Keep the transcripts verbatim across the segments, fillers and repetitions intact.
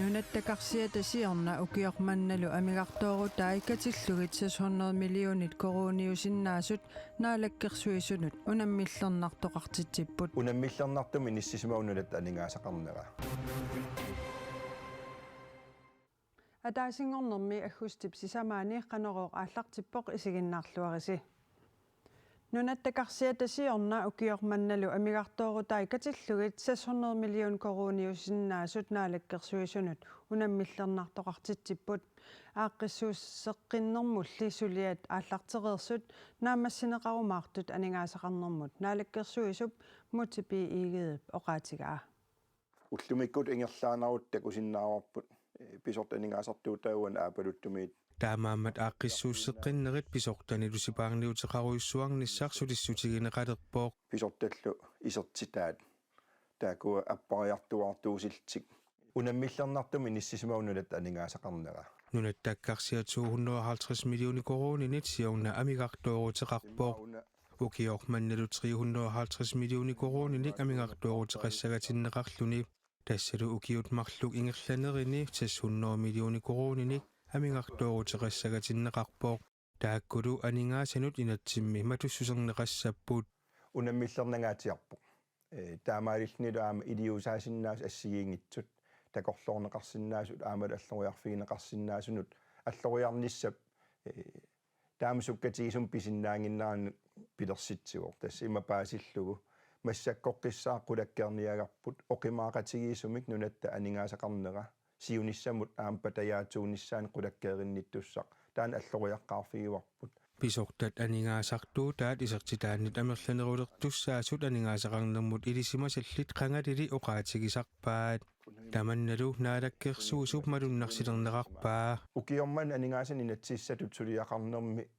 Nunatta karsiata siorna ukioq mannalu amigartoorutai katillugit seks hundrede millionit koruuniusinnaasut Naalakkersuisunut unammillernartoqartitsipput. Unammillernartumik inissisimavoq nunatta aningaasaqarnera. Ataasinngornermi aggustip sisamaani Qanorooq aallartippoq, isiginnaarluarisi. Nunatta karsiata siorna ukioq mannalu amigartoorutai katillugit seks hundrede million koruuniusinnaasut Naalakkersuisunut unammillernartoqartitsipput. Aaqqissuusseqqinnermulli suliat aallartereersut naammassineqarumaartut aningaasaqarnermut Naalakkersuisup Múte B. Egedep oqaatigaa. Ullumikkut ingerlaannarluta takusinnaavarput, eh, pisortat aningaasartuutaat uani aappaluttumiit. Taamaammat aaqqissuusseqqinnerit pisortanilu sipaarniuteqarujussuarnissaq sulissutigineqalerpoq. Pisortallu isertitaat taakkua appariartuaartuusillutik. Unammillernartumik inissisimavoq nunatta aningaasaqarnera. Nunatta karsiat to hundrede og halvtreds millioner koruuninit siorna amigartooruteqarpoq. Ukioq mannalu tre hundrede og halvtreds millioner koruuninik amigartooruteqassagatinneqarluni. Tassalu ukiut marluk ingerlanerini seks hundrede millioner koruuninik amigartooruteqassagatinneqarpoq. Taakkulu aningaasanut inatsimmi matussuserneqassapput. Unammillernangaatsiarpoq. Eh, taamaalillunilu aamma iliuusaasinnaasut assigiinngitsut, takorloorneqarsinnaasut, aammalu alloriarfigineqarsinnaasunut alloriarnissap, eh, taama sukkatigisumik pisinnaannginneranut pilersitsivoq. Tassa ima paasillugu massakkoqqissaaq qulakkeerniagarput, oqimaaqatigiissumik nunatta aningaasaqarnera siunissamut aamma patajaatsuunissaanut qulakkeerinnittussaq taanna alloriaqqaarfigivarput. Pisortat aningaasartuutaat isertitaannit amerlanerulertussaasut aningaasaqarnermut ilisimasallit qangalili oqaatigisarpaat. Tamannalu Naalakkersuisup malunnarsilerneqarpaa. Ukioq manna aningaasanik inatsisissatut suliaqarnermi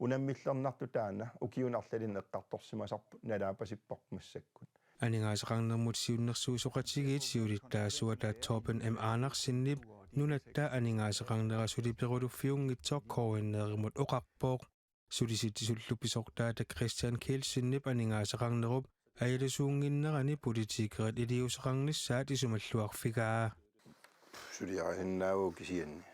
unammillernartoq taanna ukiuni arlalinni eqqartorsimasarput, nalaapasipparput massakkut. Aningaasaqarnermut siunnersuisoqatigiit siulittaasuata Torben M. Andersenip nunatta aningaasaqarnera suli peruluffiunngitsoq K N R-imut oqarpoq. Sulisitsisullu pisortaata Christian Kielsenip aningaasaqarnerup ajalusuunnginnerani politikerit iliuuseqarnissaat isumalluarfigaa. Suliarisinnaavoq kisianni.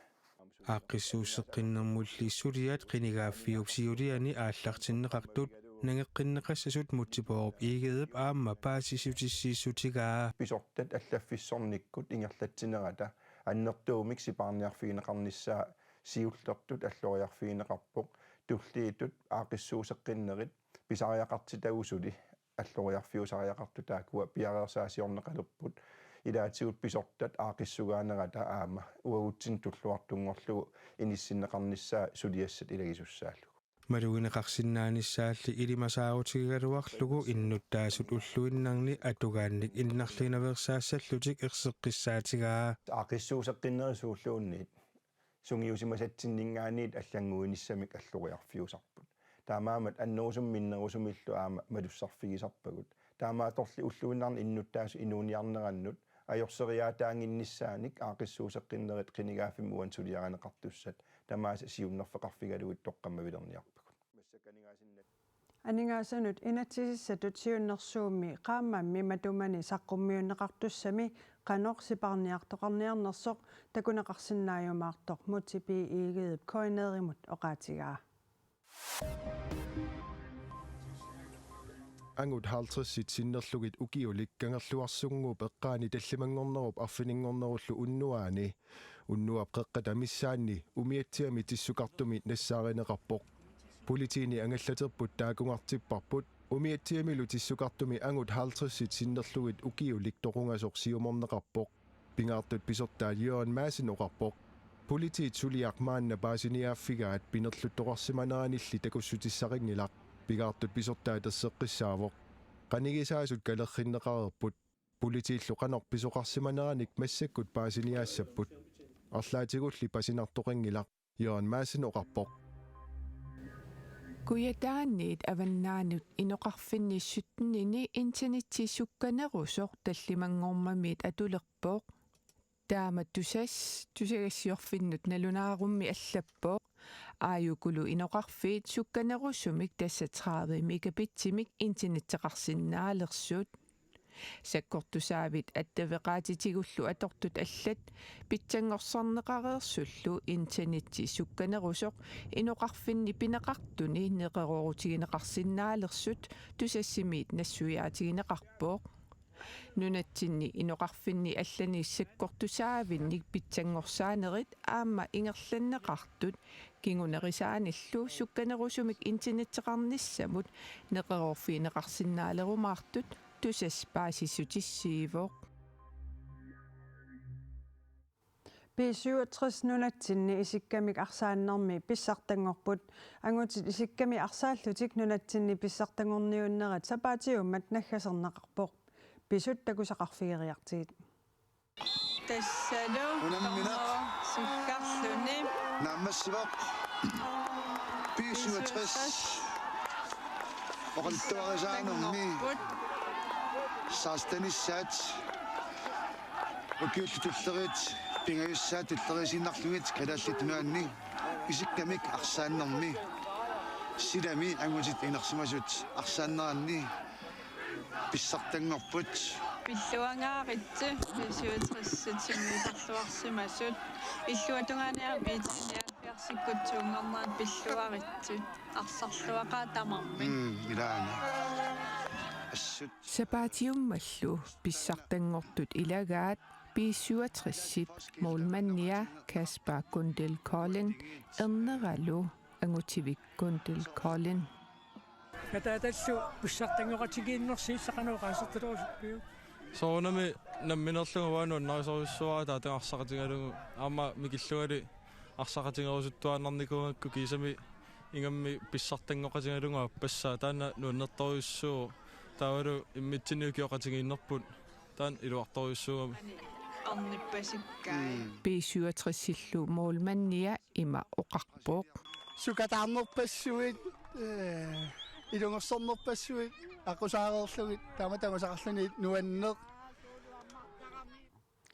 Aaqqissuusseqqinnermulli suliat qinigaaffiup siuliani aallartinneqartut nangeqqinneqassasut Múte Bourup Egedep aamma paasissutissiissutigaa. Pisortat allaffissornikkut ingerlatsinerata annertuumik sipaarniarfigineqarnissaa siullertut alloriarfigineqarpoq. Tulliittut aaqqissuusseqqinnerit pisariaqartitagut suli alloriarfiusariaqartut taakkua piareersaasiorneqalerput. Ilaatigut pisortat aaqqissugaanerata aamma uagutsinnut tulluartunngorlugu inissinneqarnissaa suliassat ilagisussaallugu. Malugineqarsinnaanissaalli ilimasaarutigigaluarlugu innuttaasut ulluinnarni atugaannik innarliinaveersaassallutik erseqqissaatigaa. Aaqqissuusseqqinnerit suulluunniit sungiusimasatsinninngaanniit allannguinissamik alloriarfiusarput. Taamaammat annerusumik minnerusumillu aamma malussarfigisarpagut. Taamaattorli ulluinnarni innuttaasut inuuniarnerannut ajorseriaataannginnissaanik aaqqissuusseqqinnerit qinigaaffimmi uani suliarineqartussat tamaasa siunnerfeqarfigalugit toqqammavilerniarpagut. Aningaasanut inatsisissatut siunnersuummi qaammammi matumani saqqummiunneqartussami qanoq sipaarniartoqarniarnersoq takuneqarsinnaajumaartoq Múte B. Egedep K N R-imut oqaatigaa. Angut halvtredsit sinnerlugit ukiulik Kangerluarsunnguup eqqaani tallimanngornerup arfininngornerullu unnuaani unnuap qeqqata missaanni umiatsiami tissukartumi nassaarineqarpoq. Politiini angallaterput taakunngartipparput umiatsiamilu tissukartumi angut halvtredsit sinnerlugit ukiulik toqungasoq siumorneqarpoq. Pingaartut pisortaat Jørgen Madsen oqarpoq. Politiit suliaq maanna paasiniaaffigaat pinerluttoqarsimaneranilli takussutissaqanngilaq. Pingaartut pisortaat erseqqissaavoq. Qanigisaasut kalerrinneqareerput. Politiillu qanoq pisoqarsimaneranik massakkut paasiniaassapput. Arlaatigulli pasinartoqanngilaq, Jørgen Madsen oqarpoq. Kujataaniit avannaanut inoqarfinni syttenini internetsi sukkanerusoq tallimanngormamiit atulerpoq. Taama tusas-, tusagassiorfinnut nalunaarummi allappoq. Aajukulu inoqarfiit sukkanerusumik tassa tredive megabitsimik internetteqarsinnaalersut. Sakkortusaavit attaveqaatitigullu atortut allat pitsanngorsarneqareersullu internetsi sukkanerusoq inoqarfinni pineqartuni neqeroorutigineqarsinnaalersut Tusassimiit nassuiaatigineqarpoq. Nunatsinni inoqarfinni allani sakkortusaavinnik pitsanngorsaanerit aamma ingerlanneqartut kingunerisaanillu sukkanerusumik internetteqarnissamut neqeroorfigineqarsinnaalerumaartut Tusass paasissutissiivoq. B syvogtres nunatsinni isikkamik arsaannermi pissartanngorput. Angutit isikkami arsaallutik nunatsinni pissartanngorniunnerit sapaatiummat naggaserneqarpoq. Pisut takusaqarfigeriartigit. Tassalu unammineq. Tornero sukkarluni. Naammassivoq. B syvogtres. Oqaluttuarisaanermi. Saastanissaat. Ukiullit tullerit pingajussaat tulleriinnarlugit Kalaallit Nunaanni isikkamik arsaannermi. Silami angutit inersimasut arsaanneranni pissartanngorput. Pilluangaaritsi B syvogtres timmisarluarsimasut. Illuatungaani aamma I T nioghalvfjerdsikkut tunngaviit pilluaritsi. Arsarluaqaat tamarmik. Mm, ilaana. Assut. Sapaatiummallu pissartanngortut ilagaat B syvogtresip målmandia Kasper Gundel Kolding erneralu Angutivik Gundel Kolding. Kataatallu pissartanngoqatigiinnersi issaqanooqaasartalerusuppiuk? Soorunami nammineerlunga uanga nuannarisorujussuuara taava arsaqatigalugu aamma mikillungali arsaqatigerusuttuaannarnikuugakku kiisami ingammik pissartanngoqatigalugu aappassaa taanna nuannertorujussuuvoq taavalu immitsinnut ukioqatigiinnerput taanna iluartorujussuugami. Arnippasikkai. B syvogtresillu målmandia ima oqarpoq. Sukataarnerpassuit, ee, ilungersornerpassuit, aqqusaareerlugit, taama takusaqarluni nuanneq.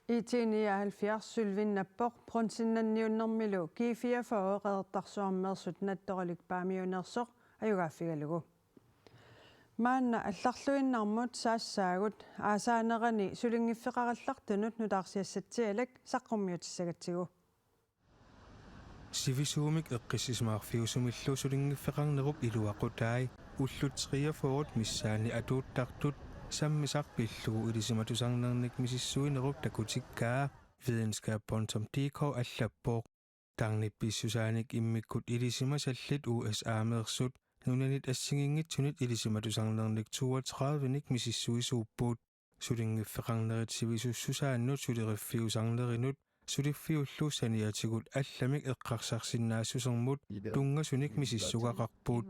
I T nioghalvfjerds sølvinnappoq bronzinnanniunnermilu G fireogfyrre Qeqertarsuarmeersut Nattoralik Paamiuneersoq ajugaaffigalugu. Maanna allarluinnarmut saassaagut aasaanerani sulinngiffeqarallartunut nutaarsiassatsialak saqqummiutissagatsigu. Sivisuumik eqqissisimaarfiusumillu sulinngiffeqarnerup iluaqutai ullut treogfyrre missaanni atuuttartut sammisaq pillugu ilisimatusarnernik misissuinerup takutikkaa videnskab punktum D K allappoq. Tarnip pissusaanik immikkut ilisimasallit U S A-meersut nunanit assigiinngitsunit ilisimatusarnernik toogtredivenik misissuisuupput. Sulinngiffeqarnerit sivisussusaannut suleriffiusarnerinut suliffiullu saniatigut allamik eqqarsarsinnaassusermut tunngasunik misissugaqarput.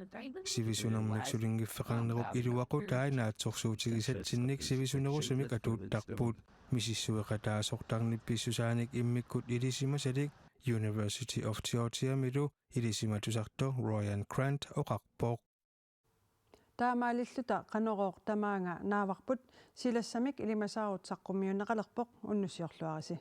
Sivisunermik sulinngiffeqarnerup iluaqutai naatsorsuutigisatsinnik sivisunerusumik atuuttarput. Misissueqataasoq tarnip pissusaanik immikkut ilisimasalik University of Georgiamilu ilisimatusartoq Ryan Grant oqarpoq. Taamaalilluta Qanorooq tamaanga naavarput, silassamik ilimasaarut saqqummiunneqalerpoq, unnussiorluarisi.